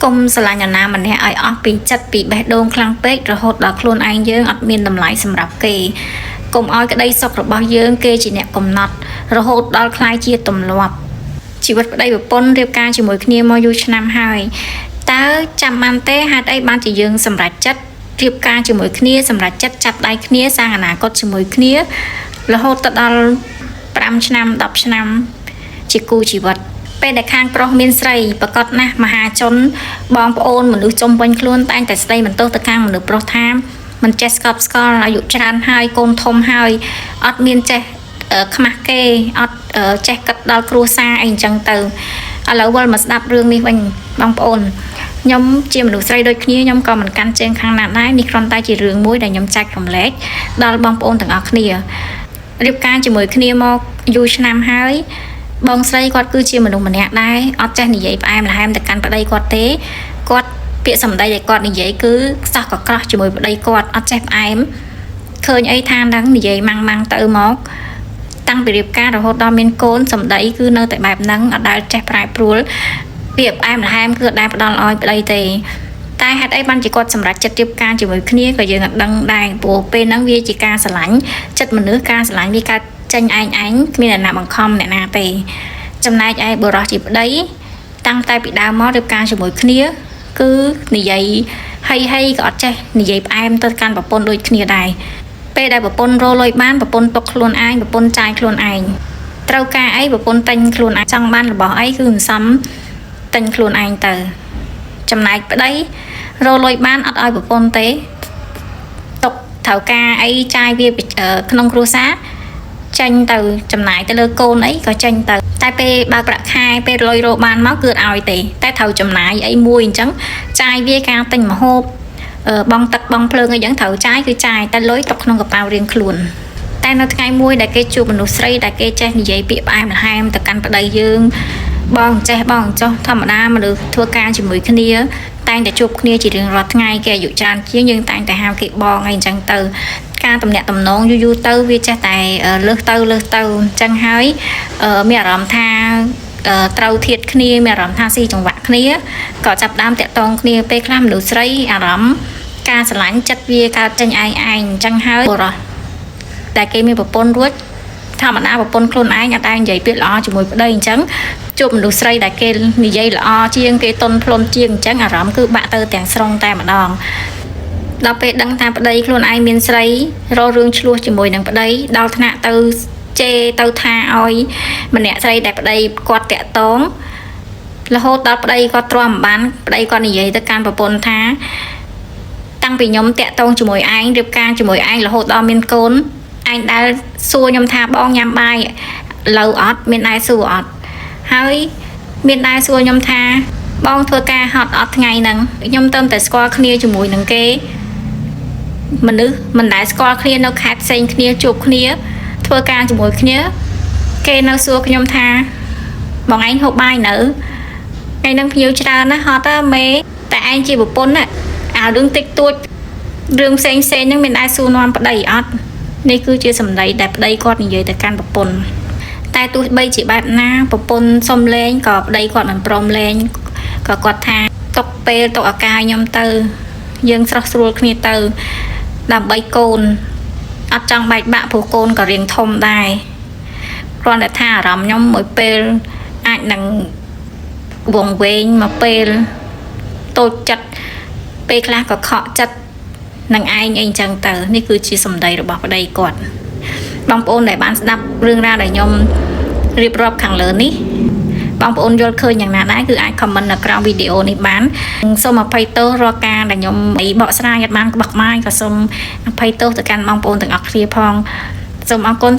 កុំស្រឡាញ់នរណាម្នាក់ឲ្យអស់ពីចិត្តពីបេះដូងខ្លាំងពេករហូតដល់ខ្លួនឯងយើងអត់មានតម្លៃសម្រាប់គេកុំឲ្យក្តីសុខរបស់យើងគេជាអ្នកកំណត់រហូតដល់ក្លាយជាទម្លាប់ជីវិតប្តីប្រពន្ធរៀបការជាមួយគ្នាមកយូរឆ្នាំហើយតើចាំបានទេហេតុអីបានជាយើងសម្រេចចិត្តរៀបការជាមួយគ្នាសម្រេចចិត្តចាប់ដៃគ្នាសាងអនាគតជាមួយគ្នារហូតទៅដល់5ឆ្នាំ10ឆ្នាំជាគូជីវិតពេលដែលខាងប្រុសមានស្រីប្រកាសណាស់មហាជនបងប្អូនមនុស្សជុំវិញខ្លួនតែងតែស្ដីបន្ទោសទៅខាងមនុស្សប្រុសថាមិនចេះស្កប់ស្កល់អាយុច្រើនហើយកូនធំហើយអត់មានចេះខ្មាស់គេអត់ចេះគិតដល់គ្រួសារអីអញ្ចឹងទៅឥឡូវវិលមកស្ដាប់រឿងនេះវិញបងប្អូនខ្ញុំជាមនុស្សស្រីដូចគ្នាខ្ញុំក៏មិនកាន់ជើងខាងណាដែរនេះគ្រាន់តែជារឿងមួយដែលខ្ញុំចែករំលែកដល់បងប្អូនទាំងអស់គ្នារៀបការជាមួយគ្នាមកយូរឆ្នាំហើយបងស្រីគាត់គឺជាមនុស្សម្នាក់ដែរអត់ចេះនិយាយផ្អែមល្ហែមទៅកាន់ប្តីគាត់ទេគាត់ពាក្យសម្ដីដែលគាត់និយាយគឺសោះកក្រោះជាមួយប្តីគាត់អត់ចេះផ្អែមឃើញអីថាហ្នឹងនិយាយម៉ាំងម៉ាំងទៅមកតាំងពីរៀបការរហូតដល់មានកូនសម្ដីគឺនៅតែបែបហ្នឹងអត់ដែលចេះប្រែប្រួលពាក្យផ្អែមល្ហែមគឺអត់ដែលផ្ដល់ឲ្យប្តីទេតែហេតុអីបានជាគាត់សម្រេចចិត្តរៀបការជាមួយគ្នាក៏យើងអត់ដឹងដែរព្រោះពេលហ្នឹងវាជាការស្រឡាញ់ចិត្តមនុស្សការស្រឡាញ់វាកើតចេញឯងឯងគ្មានអ្នកណាបង្ខំអ្នកណាទេចំណែកឯបុរសជាប្តីតាំងតែពីដើមមករៀបការជាមួយគ្នាគឺនិយាយហីហីក៏អត់ចេះនិយាយផ្អែមទៅកាន់ប្រពន្ធដូចគ្នាដែរពេលដែលប្រពន្ធរលុយបានប្រពន្ធຕົកខ្លួនឯងប្រពន្ធចាយខ្លួនឯងត្រូវការអីប្រពន្ធទិញខ្លួនឯងចង់បានរបស់អីគឺមិនសមទិញខ្លួនឯងទៅចំណែកប្តីរលុយបានអត់ឲ្យប្រពន្ធទេຕົកត្រូវការអីចាយវាក្នុងគ្រួសារចេញទៅចំណាយទៅលើកូនអីក៏ចេញទៅតែពេលបើប្រាក់ខែពេលលុយរកបានមកគឺអត់ឲ្យទេតែត្រូវចំណាយអីមួយអញ្ចឹងចាយវាការទិញម្ហូបបងទឹកបងភ្លើងអីចឹងត្រូវចាយគឺចាយតែលុយຕົកក្នុងកប៉ៅរៀងខ្លួនតែនៅថ្ងៃមួយដែលគេជួបមនុស្សស្រីដែលគេចេះនិយាយពាក្យផ្អែមល្ហែមទៅកាន់ប្តីយើងបងចេះបងចុះធម្មតាមនុស្សធ្វើការជាមួយគ្នាតែងតែជួបគ្នាជារៀងរាល់ថ្ងៃគេអាយុច្រើនជាងយើងតែងតែហៅគេបងអីអញ្ចឹងទៅការតំណាក់តំណងយូរយូរទៅវាចេះតែលើសទៅលើសទៅអញ្ចឹងហើយមានអារម្មណ៍ថាត្រូវធៀបគ្នាមានអារម្មណ៍ថាស៊ីចង្វាក់គ្នាក៏ចាប់ដើមតាក់ទងគ្នាពេលខ្លះមនុស្សស្រីអារម្មណ៍ការស្រឡាញ់ចិត្តវាកើតចេញឯងឯងអញ្ចឹងហើយបុរសតែគេមានប្រពន្ធរួចធម្មតាប្រពន្ធខ្លួនឯងអត់ដែលនិយាយពាក្យល្អជាមួយប្តីអញ្ចឹងជួបមនុស្សស្រីដែលគេនិយាយល្អជាងគេតុនផ្លុនជាងអញ្ចឹងអារម្មណ៍គឺបាក់ទៅទាំងស្រុងតែម្ដងដល់ពេលដឹងថាប្តីខ្លួនឯងមានស្រីរករឿងឆ្លោះជាមួយនឹងប្តីដល់ថ្នាក់ទៅជេរទៅថាឲ្យម្នាក់ស្រីដែលប្តីគាត់តាក់តងរហូតដល់ប្តីគាត់ទ្រាំមិនបានប្តីគាត់និយាយទៅកាន់ប្រពន្ធថាតាំងពីខ្ញុំតាក់ទងជាមួយឯងរៀបការជាមួយឯងរហូតដល់មានកូនឯងដែលសួរខ្ញុំថាបងញ៉ាំបាយឡូវអត់មានដែរសួរអត់ហើយមានដែរសួរខ្ញុំថាបងធ្វើការហត់អត់ថ្ងៃហ្នឹងខ្ញុំទៅតែស្គាល់គ្នាជាមួយនឹងគេមនុស្សមិនដែលស្គាល់គ្នានៅខេត្តផ្សេងគ្នាជួបគ្នាធ្វើការជាមួយគ្នាគេនៅសួរខ្ញុំថាបងឯងហូបបាយនៅថ្ងៃហ្នឹងភ្ញៀវច្រើនណាស់ហត់ណាមេតែឯងជាប្រពន្ធណាអារឿងតិចតួចរឿងផ្សេងផ្សេងហ្នឹងមានដែរសួរនាំប្តីអត់នេះគឺជាសម្ដីដែលប្តីគាត់និយាយទៅកាន់ប្រពន្ធតែទោះបីជាបែបណាប្រពន្ធសុំលែងក៏ប្តីគាត់មិនព្រមលែងក៏គាត់ថាຕົកពេលຕົកឱកាសឲ្យខ្ញុំទៅយើងស្រស់ស្រួលគ្នាទៅដើម្បីកូនអត់ចង់បែកបាក់ព្រោះកូនក៏រៀងធំដែរគ្រាន់តែថាអារម្មណ៍ខ្ញុំមួយពេលអាចនឹងវង្វេងមកពេលតូចចិត្តពេលខ្លះក៏ខកចិត្តនឹងឯងអីអញ្ចឹងទៅនេះគឺជាសម្ដីរបស់ប្តីគាត់បងប្អូនដែលបានស្ដាប់រឿងរ៉ាវដែលខ្ញុំរៀបរាប់ខាងលើនេះបងប្អូនយល់ឃើញយ៉ាងណាដែរគឺអាច comment នៅក្រោមវីដេអូនេះបានសូមអភ័យទោសរាល់ការដែលខ្ញុំបកស្រាយអត់បានក្បោះក្បាយក៏សូមអភ័យទោសទៅកាន់បងប្អូនទាំងអស់គ្នាផងសូមអរគុណ។